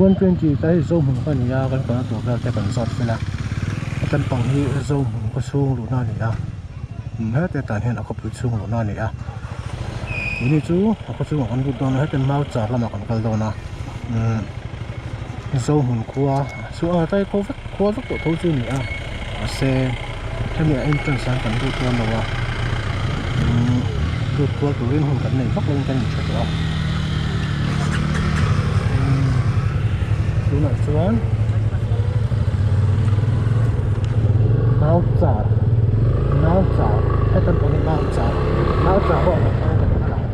120 tlai hi Zohmun kha a ni a kan kalna tur vel te kan zawt fel a heta lampang hi Zohmun khaw chhung luhna a ni a hete tan hian a khawpui chhung luhna a ni a keini chu a khaw chhungah kan lut dawn a heta mau char lamah kan kal dawn a umm Zohmun khua chu a tlai khaw vek khua vek tawh tho chu a ni a mahse hemi a entrance ah hian kan lut dawn lo a umm lut kual turin hun kan nei vak lovin kan inhre tawh a umm tunah chuan mau char mau char heta pawh hi mau char mau char pawh a awm kan kal ang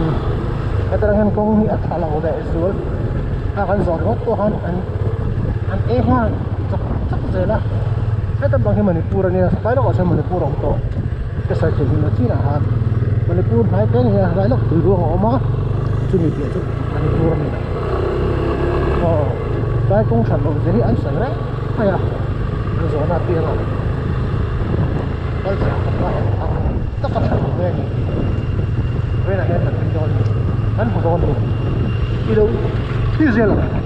umm heta tang hian kawng hi a tha lo leh zual a kan zawh ringawt pawh khan an an ei nghal chak chak zel a heta bang hi Manipur ania tlai lawkah sawn Manipur a awm tawh ka sawi theih hlim lo chinah khan Manipur hnai te ania tlai lawk tui ruang a awm a chumi piah chu Manipur a ni aw tlai kawng hran awm zia hi an sawi reng mai a an zawhna apianga kal chak tak a ang taka tha lo ve a ni vawiinah hian kan ring dawn a ni kan hmu dawn a ni i lo thli zel ang.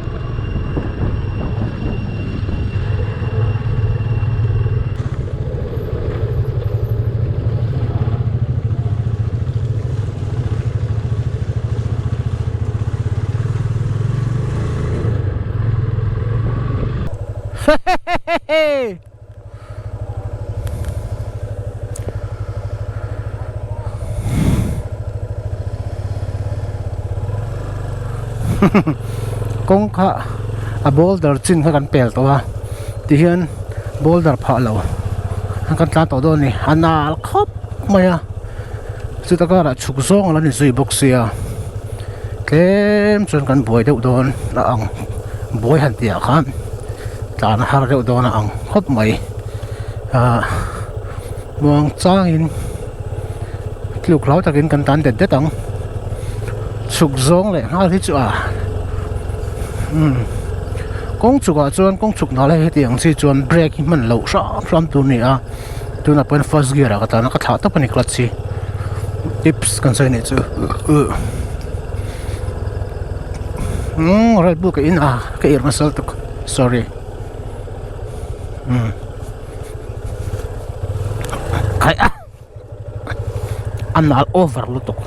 Kawng kha a boulder chin kha kan pel tawh a tihian boulder phah lo an kan tlan tawh dawn a ni a nal khawp mai a chuta karah chhuk zawng a la ni zui bawk sia tlem chuan kan buai deuh dawn a ang buai han tih ah khan. Tlan a har deuh dawn a ang khawp mai ahh muang changin tluk hlau takin kan tan det det ang chhuk zawng leh nghal hi chu a umm kawng chukah chuan kawng chhuk nal hei heti ang chi chuan brake hi hman loh hram hram tur a ni a tunah pawhin first gear ah ka tan a ka thlah tawp a ni clutch hi tips kan sawi anih chu umm red bull ka in a ka irh nasa lutuk sorry umm khai a a nal over lutuk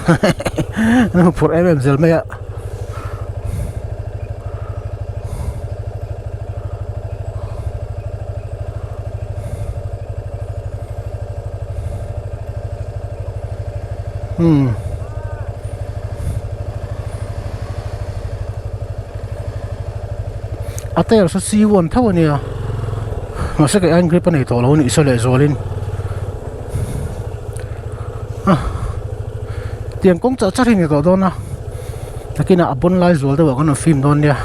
hehehe phur em em zel mai a. Hmm. A tail saw C1 tho ania mahse kei aiin grip a nei tawh lo a nih saw lehzualin a tiang kawng chah char hi ni tawh dawn a nakinah a bawn lai zual deuh ah kan rawn film dawn nia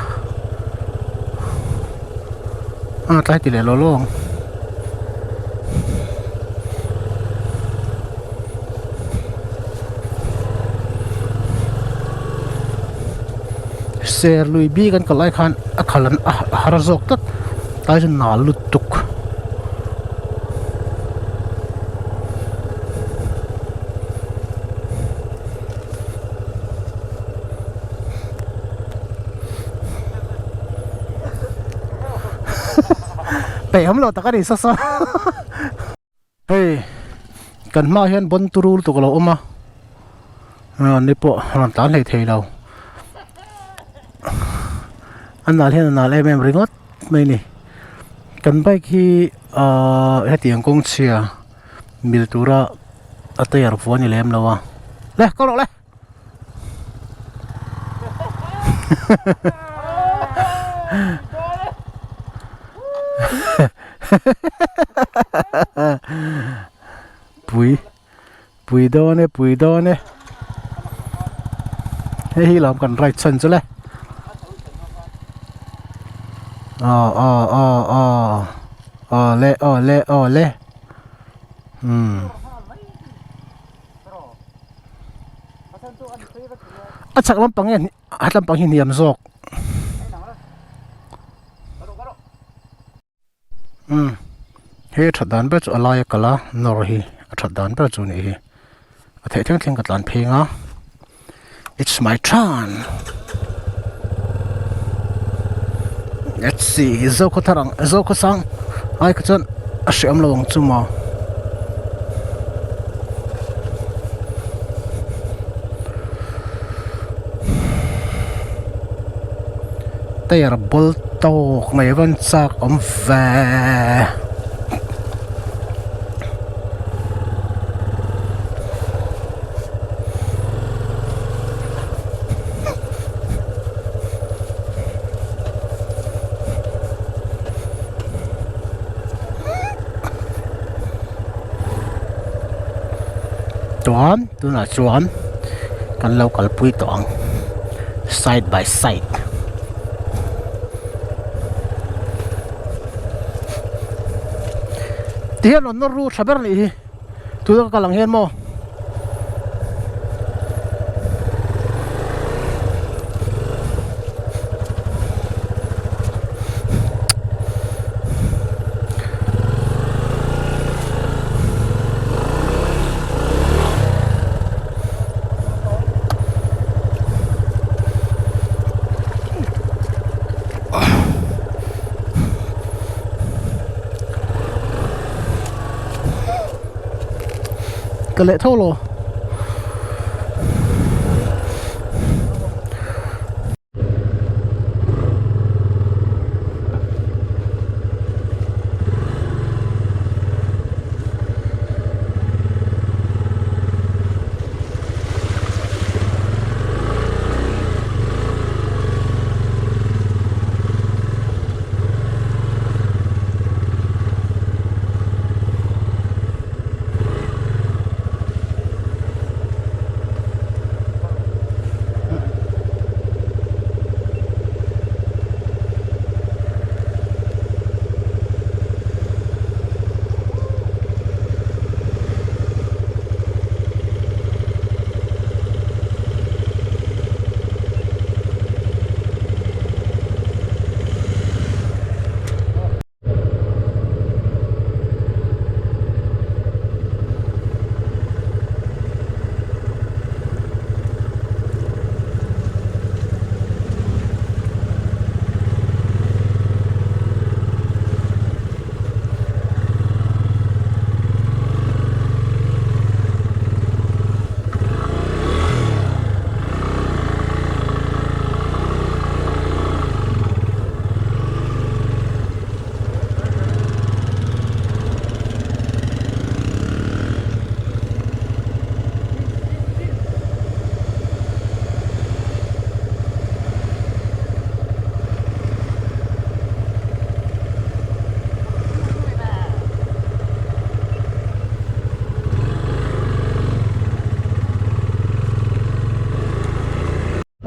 a tlai ti leh law law ang. Ser lui bik an kal lai khan a khal an a har zawk tlat tlai chu nal lutuk. Peih awm lo tak a ni saw saw hei kan hmaah hian bon turu lutuk a lo awm a ni pawh rawn tlan hlei thei lo a nal hian a nal em em ringawt mai a ni kan bike hi ahh hetiang kawng chhia mil tura a tyre vuah a ni lem lo a le kal rawh le. Pui pui dawn e pui dawn e hei hi lawm kan ride chhan chu le aw aw aw aw aw le aw le aw le umm. A chhak lampang nge a lampang hi hniam zawk umm. Hei a that dan ber chu a laia kal a nawr hi a that dan ber chu a nih hi. A theih thleng thleng ka tlan pheng a it's my turn let's see Zokhawthar ang Zokhawsang ai kha chuan a hreawm lo ang chu maw. Tyre ball tawk mai a van chak awm ve. Chuan tunah chuan kan lo kalpui tawh ang side by side. Ti hian rawn nawr ru tha ber a nih hi tuna ka kal ang hian maw. Ka leh tho lo.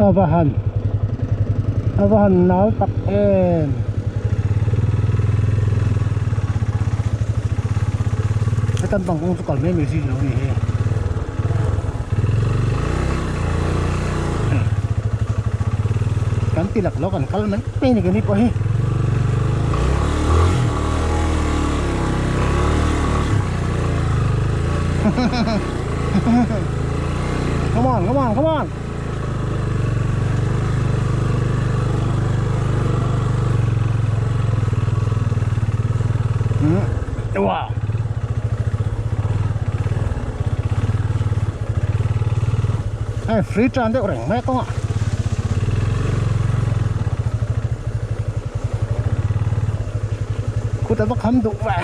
A va han a va han nal tak em hetan bang kawng chu kal mai mai zing lo a ni hei kan ti lak lo kan kal mai mai a ni keini pawh hi. Come on, come on, come on. Wow. Hey, free tran deuh reng mai kawngah. Kut a va kham duh ve.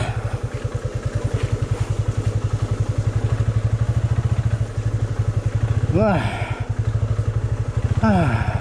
Wow. Ah.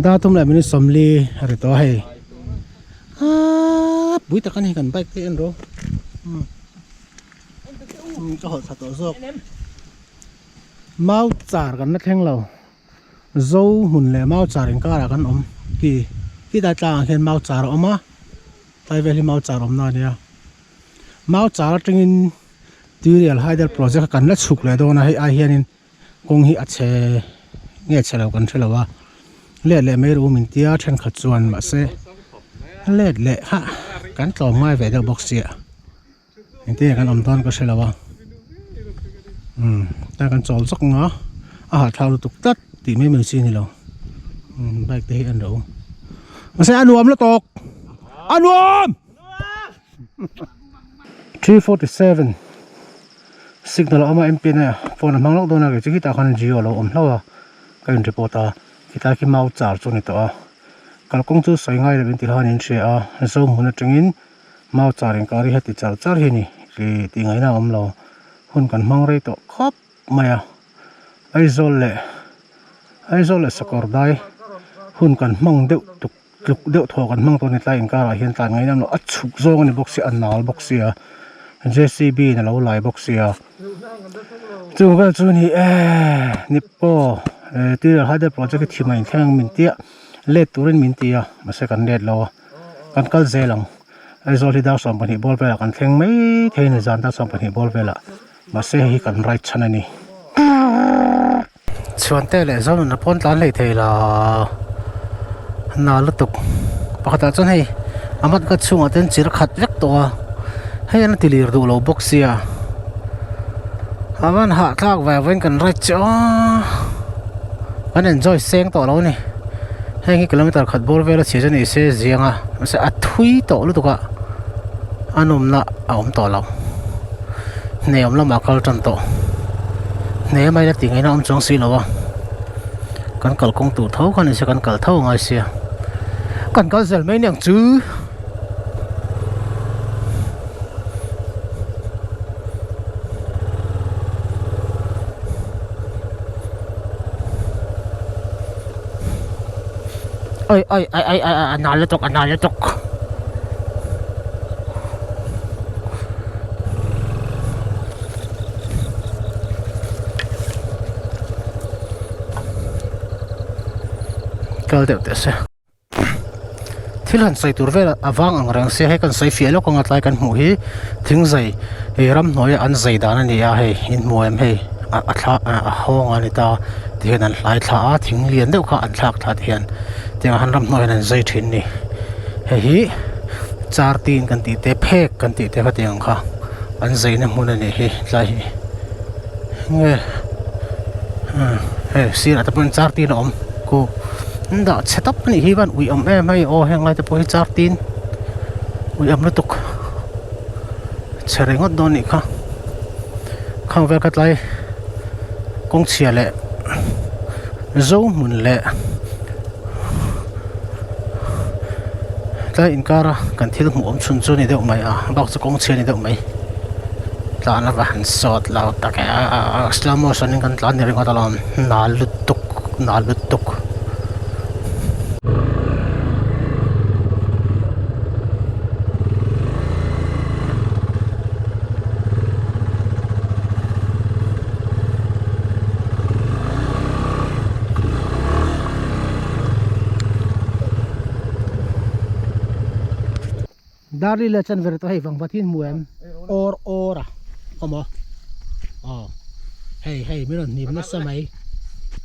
Dar thum leh minute 40 a ri tawh a hei aaa pui tak a ni kan bike te en rawh umm ka hawlh thla tawh zawk mau char kan la thleng lo zo hmun leh mau char inkarah kan awm khi khilai tlangah khian mau char a awm a tlai vel hi mau char awmna a nia mau char atangin tuirial hydel project kha kan la chhuk leh dawn a hei ai hianin. Kawng hi a chhe nge chhe lo kan hre lo a, let leh mai ru min tia thenkhat chuan mahse let leh ha kan tlawm ngai ve deuh bawk sia engtin nge kan awm dawn ka hre lo a umm ta kan chawl zawk ang a a hahthlak lutuk tlat tih mai mai chi a ni lo umm bike te hi en ro mahse a nuam lutuk a nuam 347. Signal a awm a MPN a phone a hmang lawk dawn a kei chu khitah khan Jio a lo awm hlauh a ka in report a khilai khi mau char chu a ni tawh a kalkawng chu sawi ngai loh in ti khan in hria a zo hmun atangin mau char inkar hi heti char char hi a ni ih tih ngaihna a awm lo hun kan hmang rei tawh khawp mai a Aizawl leh Aizawl leh Sakawr dai hun kan hmang deuh tuk tluk deuh thaw kan hmang tawh a ni tlai inkarah hian tlan ngaihna awm loh a chhuk zawng a ni bawk sia a nal bawk sia J C B in a lo lai bawk sia chung vel chu ni e nippo eh tuiral hydel project hi thim a inthleng ang min tia let turin min ti a mahse kan let lo a kan kal zel ang Aizawl hi dar 12 bawr velah kan thleng mai thei a ni zan dar 12 bawr velah mahse hei hi kan right chhan a ni. Chhuante leh zawng a pawn tlan hlei thei lo na lutuk pakhatah chuan hei a mat ka chhungah te chir khat vek tawh a hei an ti lir duh lo bawk sia a van hahthlak ve vawiin kan ride che aw kan enjoy seng tawh lo a ni heng hi kilometer khat bawr vel a chhia chu ni se ziang a mahse a thui tawh lutuk a a nawmna a awm tawh lo. Hne awm lamah kal tan tawh hne mai la tih ngaihna awm chuang si lo a kan kalkawng tur tho kha ni se kan kal tho a ngai sia kan kal zel mai aniang chu. Oi oi ai ai ai a nal lutuk a nal lutuk. Kal deuh teh se thil han sawi tur vel a vang ang reng sia hei kan sawi fiah lawk ang a tlai kan hmuh hi thing zai hei ramhnuaia an zai dan a ni a hei in hmu em hei a thla a hawng a ni ta tihian an hlai thla a thing lian deuh kha an thlak thla tihian tiang han ramhnuai hian an zai thin a ni hei hi. Char tin kan tih te phek kan tih te kha tiang kha an zeina hmun a nih hi tlai hi nge hei sirah te pawhin char tin a awm ku an dah chhe tawp a nih hi van ui awm em hei aw heng lai te pawh hi char tin ui awm lutuk chhe ringawt dawn a nih kha khang vel kha tlai kawng chhia leh zo hmun leh. Tlai inkara kan thil hmuh awm chhun chu a ni deuh mai a bak chu kawng chhia a ni deuh mai tlan a va han sawt lo tak e a slow motion in kan tlan ni ringawt alawm nal lutuk nal lutuk. Darli leh chan ver tawh hei vang vat hi hmu em awr awr a awm aw aw hei hei min rawn hnim nasa mai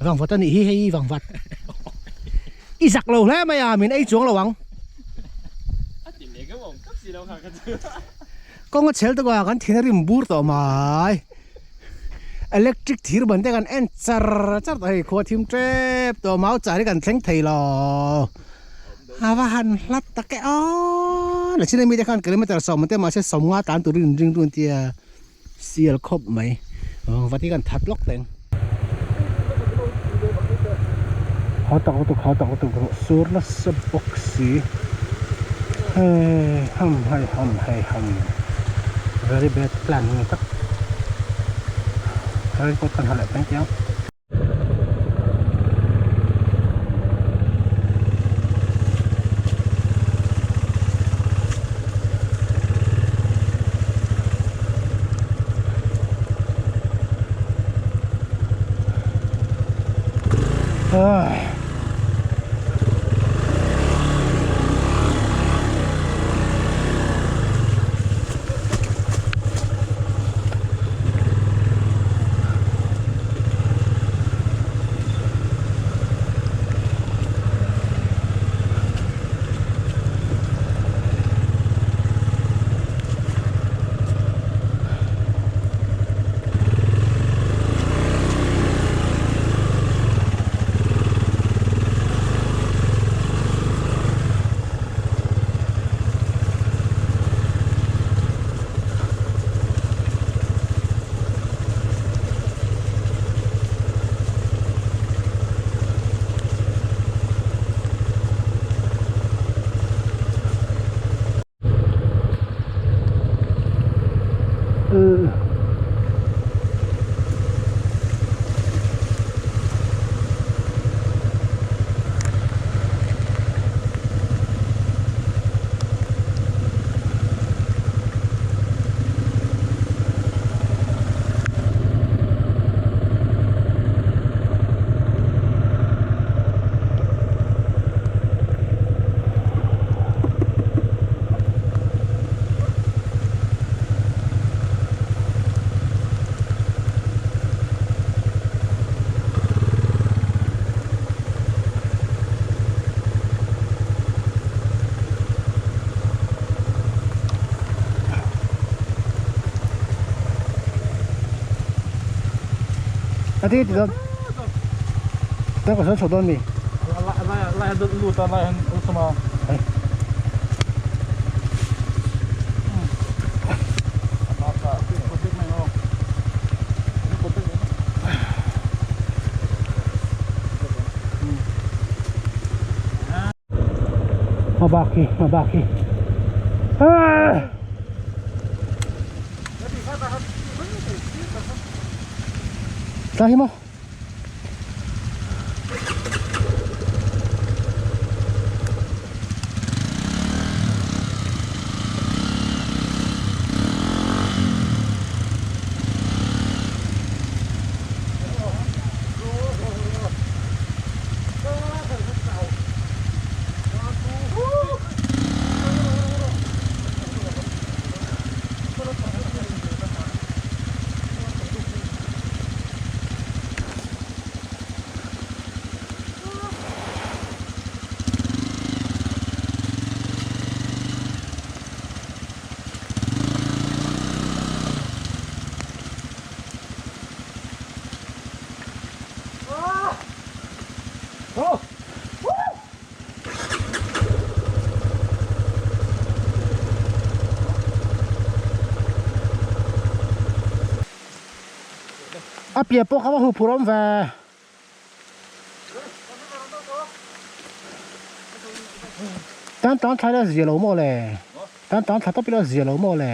vang vat a nih hi hei vang vat i zak lo hle mai a min ei chuang lo ang kawng a chhel tawh a kan thin a rim bur tawh mai. Electric thir ban te kan en char char tawh hei khua thim tep tawh mau char hi kan thleng thei lo a va han hlat tak e aw la chin ami te khan kilometer 10 te mahse 50 tan turin in ring dun tia sial khawp mai vati kan that lawk teng haw tak lutuk haw tak lutuk rawh sur nasa bawk si hei ham hei ham hei ham very bad plan a ni tak raincoat kan ha leh teng teng. A ti ti dawn ta ka sawi chho dawn mi lai han lut a lai han awlsam a Hma bak hi hma bak hi ah Tla hi maw A pian pawh kha va huh phur awm ve. Tan tan thlai la zia lo maw le. Tan tan thla tawp ila zia lo maw le.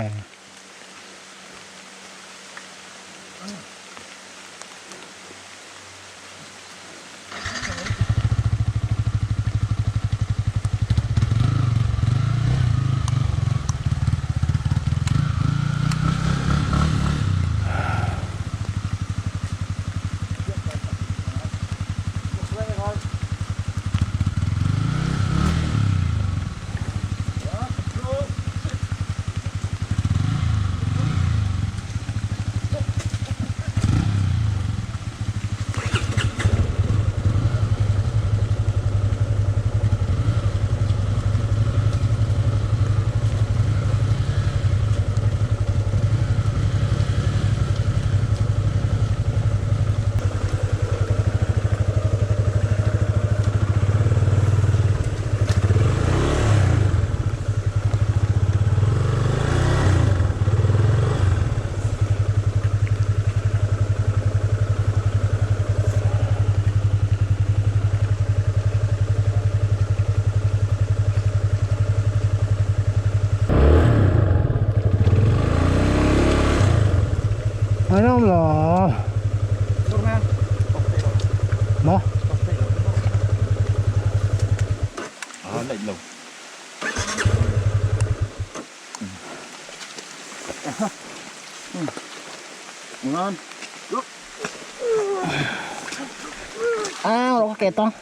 Anh là Mà À, lạnh lùng. Ngon. A rawh ka ke tawng.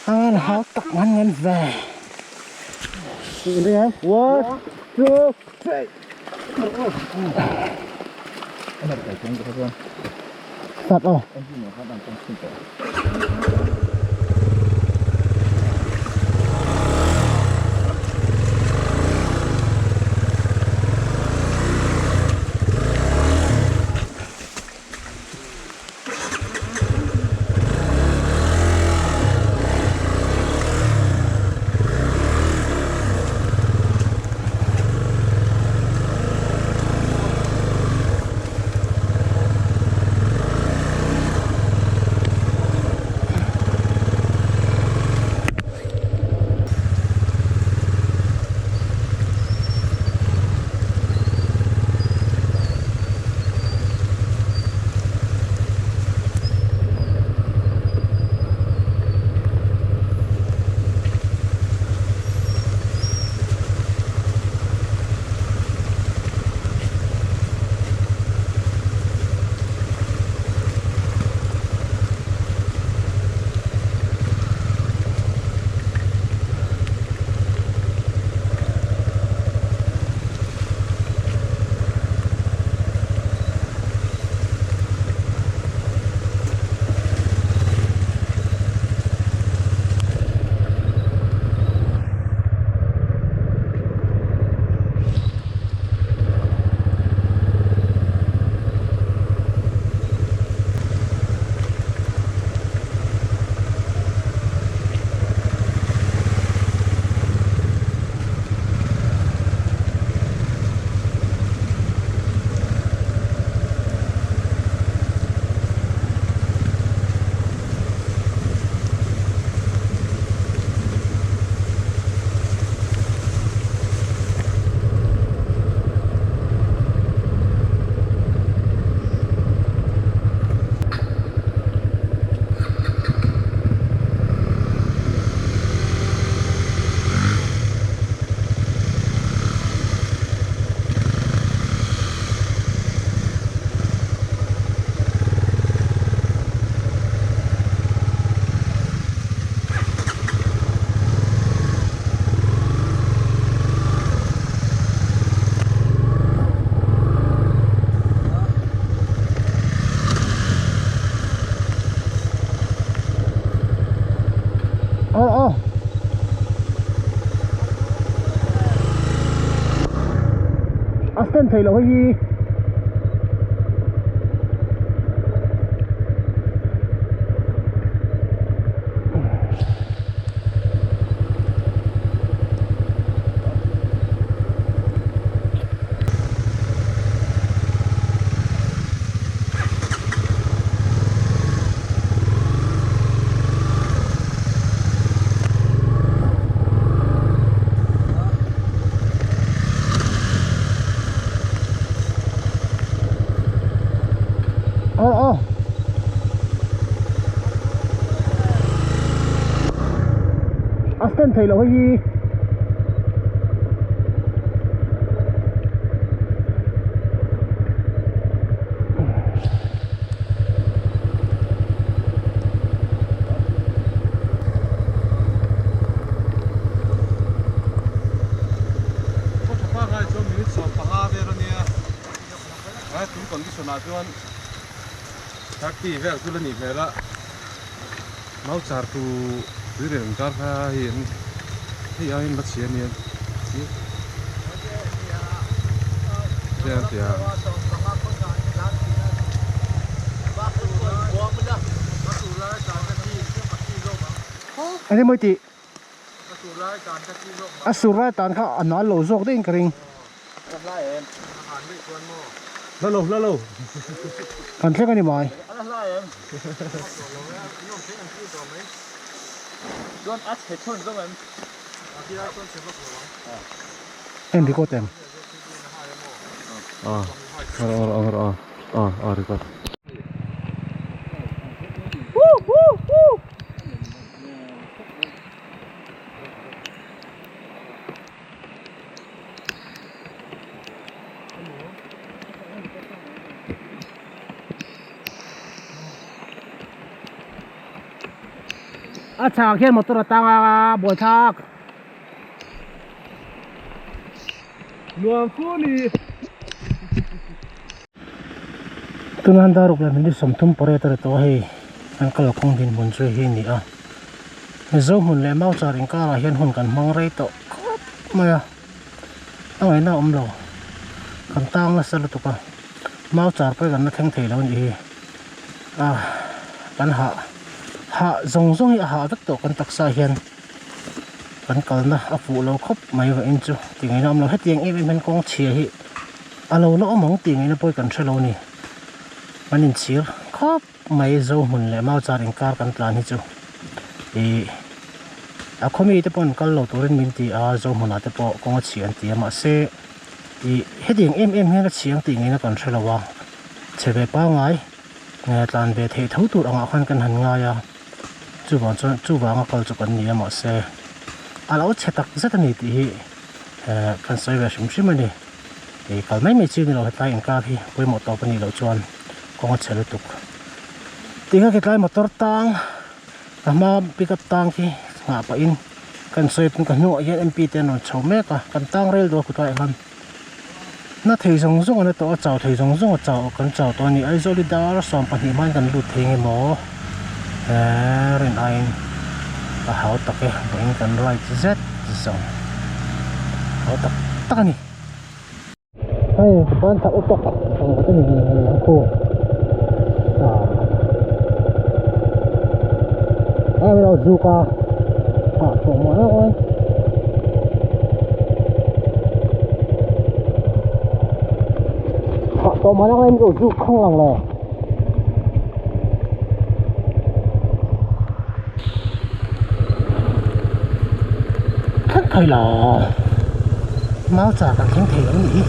An hau tak ngan ngan ve. One, two, three. Start aw. Aw aw. A stand thei loh hei hi. Aw aw. A stand thei loh hei hi. Thirty vel chu la nih hmel a mau char tu tui rel kar kha hei an hei aiin la chhia ania Eng emaw tih a sur lai tan kha a nal lo zawk daih in ka ring. Kan thleng a ni mai. En record em? A a a a record. A chhakah khian motor a tang a buaithlak. Nuam fu a ni. Tuna han dar ruk leh minute 30 pariat a ri tawh a hei kan kal kawng dinhmun chu hi a ni a. Mizo hmun leh Mauchar inkarah hian hun kan hmang rei tawh khawp mai a. A ngaihna a awm lo. Kan tang nasa lutuk a. Mauchar pawh hi kan la thleng thei lo a nih hi. A kan hah hah zawng zawng hi a hah vek tawh kan taksa hian kan kalna a fuh lo khawp mai vawiin chu tih ngaihna a awm lo. Hetiang em em hian kawng chhia hi a lo la awm ang tih ngaihna pawh hi kan hre lo a ni. Kan inchhir khawp mai Zohmun leh Mauchar inkar kan tlan hi chu ih a khaw mite pawh an kal lo turin min ti a Zohmunah te pawh kawng a chhia an ti a mahse ih hetiang em em hian a chhia ang tih ngaihna kan hre lo a. Chhe ve pangngai tlan ve theih tho tur angah khan kan han ngai a, chuvang chuan chuvanga kal chu kan ni a mahse a lo chhe tak zet a ni tih hi kan sawi ve hrim hrim a ni. Ih kal mai mai chi a ni lo hetlai inkar hi pawimawh tawp a nih loh chuan kawng a chhe lutuk. Tih kha hetlai motor tang a hma pickup tang khi nghah pahin kan sawi ka hnungah hian M P te an rawn chho mek a kan tang rel duh a kut laiah khan. Na thei zawng zawng an la tawh a chau thei zawng zawng a chau kan chau tawh a ni Aizawl hi dar 12 hmain kan lut thei nge maw eee rin aiin a hau tak e vawiin kan ride zet zawng hau tak tak a ni. Hei ban thak upak ang khat a ni ngei ngei ang khu ah em lo zuk a ah tawh mah na awi. Tawh mah na em lo zuk khang lang le. Thleng thei lo mau char kan thleng thei lo a nih hi.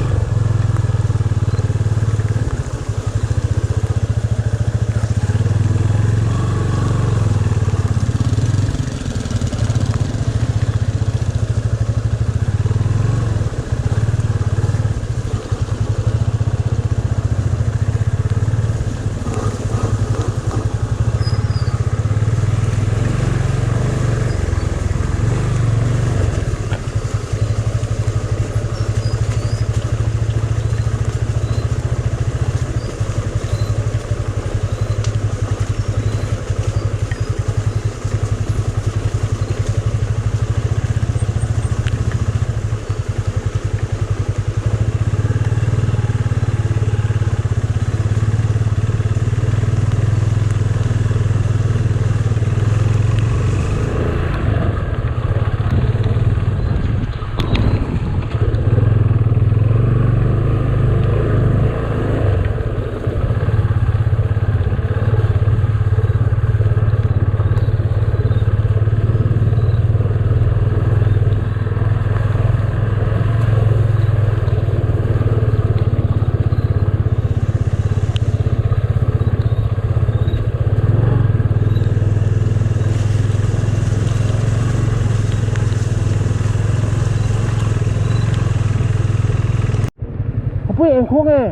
Pui eng khuang e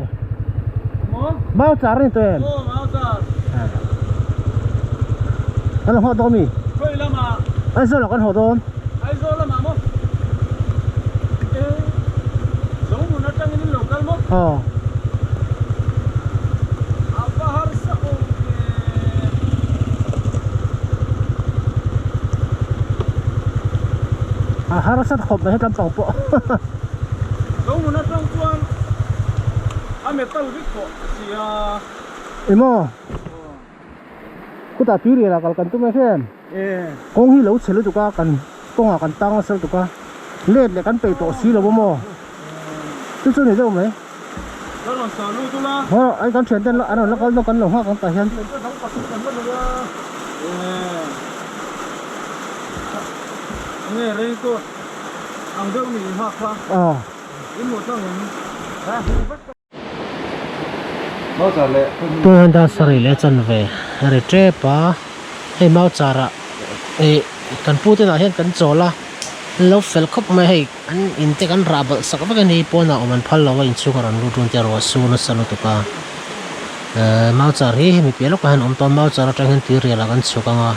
mau char ni tawh em kan lo haw dawn mi Aizawl ah kan haw dawn aw a harsa khawp mai hetlai pang pawh. Zohmun atang chuan a metal vek tawh a si a. Emaw khutah tui rial ah kal kan tum e hriat em? Kawng hi lo chhe lutuk a kan kawngah kan tang nasa lutuk a let leh kan peih tawh si lo a maw chu chu a ni deuh mai. Aw ai kan thian ten an rawn la kal dawn kan lo nghak ang tah hian. Ang deuh ni hak kha. Aw. In hmuh tlang em? Ha hmu vek ta. Mauchar leh phun. Tun hian dar sarih leh chanve a ri tep a, hei mauchar ah ih kan pu te nah hian kan chawl a, an lo fel khawp mai hei an in te kan rah balh sak vek a ni pawnah awm an phal lo a inchhung a rawn lut run te ruah sur nasa lutuk a, eh mauchar hi hemi piah lawkah hian a awm tawh a mauchar atang hian tuirial ah kan chhuk ang a.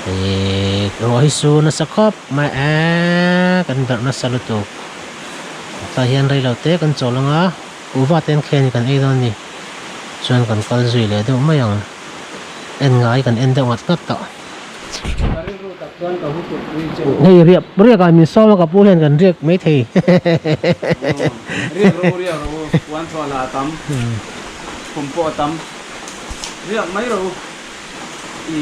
Ihh ruah hi su nasa khawp mai eee kan berh nasa lutuk tah hian rei lo te kan chawl ang a kuhva te an khen hi kan ei dawn a ni chuan kan kal zui leh deuh mai ang en ngai kan en deuh ngat ngat tawh. Hei riak riak ah min sawm a ka pu hian kan riak mai thei. Riak ro riak ro puan chhuah lah a tam khum pawh a tam riak mai ro i.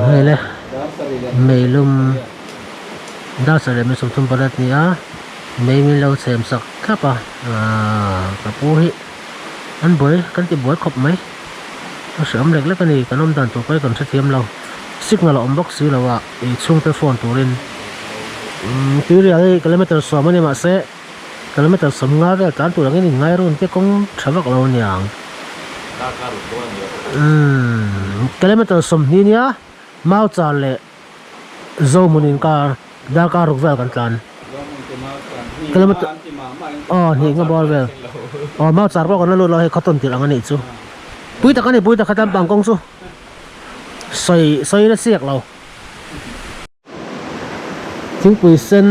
Hei le meilum dar sarih mi 30 pariat a ni a mei min lo chhem sak thlap a aaa ka pu hi an buai kan ti buai khawp mai a hreawm lek lek a ni kan awm dan tur pawh hi kan hrethiam lo signal a awm bawk si lo a ih chhungte phone turin umm tuirial hi kilometer 10 a ni mahse. Kilometer 50 vel tlan tur angin in ngai run te kawng tha vak lo aniang. Umm kilometer 20 nia Mauchar leh Zohmun inkar darkar ruk vel kan tlan. Kilometer aw hnih nga bawr vel aw Mauchar pawh kan la lut lo hei khaw tawn tirh ang anih chu. Pui tak ani pui tak kha tlampang kawng chu sawi sawi na chiak lo. Thingpui sen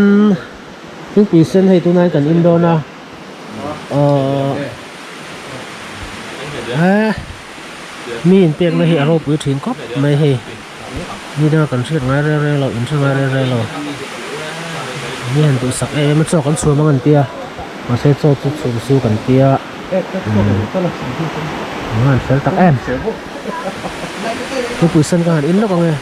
thingpui sen hei tunah hian kan in dawn a ahh eh mi inpekna hi a ropui thin khawp mai hei mi danga kan hriat ngai reng reng lo in hre ngai reng reng lo mi han duhsak em em a chaw kan chhum ang an tia mahse chaw chu chhum su kan tia umm an fel tak em thingpui sen ka han in lawk ang e.